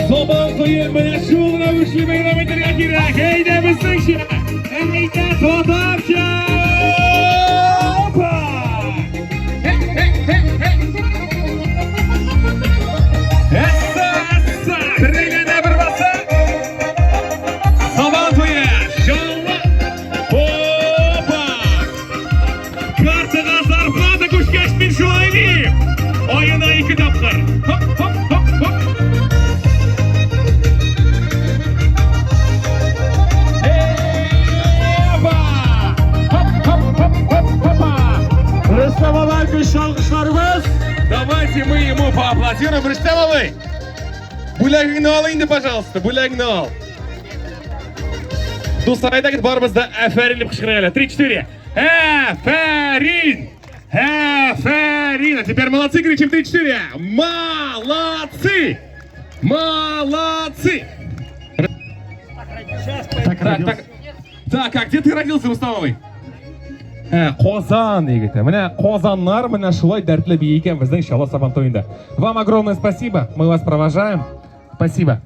Сабан туе менә шул рәвешле бәйрәм итәргә кирәк. Әйдә безнеңчә! Әйдә татарча! Опа! Әсса, әсса! Бер әйләнә, бер баса! Сабан туе! Җанлы! Опа! Картага зарплата күчкәч мин шулай дим. Аена ике тапкыр. Хоп, хоп, хоп, хоп. Опа! Хоп, хоп, хоп, хоп, хопа. Рөстәм абый, көчле алкышларыбыз. Давайте мы ему поаплодируем. Рөстәм абый, бүләгеңне ал инде, пожалуйста, бүләгеңне ал. Дуслар, әйдәгез барыбыз да афәрин дип кычкырыйк әле. 3, 4. Афәрин! Афәрин! А теперь молодцы кричим 3-4. Молодцы! Молодцы! Так, так, так. Так, а где ты родился, Рустамовый? Ә, Казан егете. Менә Казаннар менә шулай дәртле бии икән безнең Чаллы Сабан туенда. Вам огромное спасибо. Мы вас провожаем. Спасибо.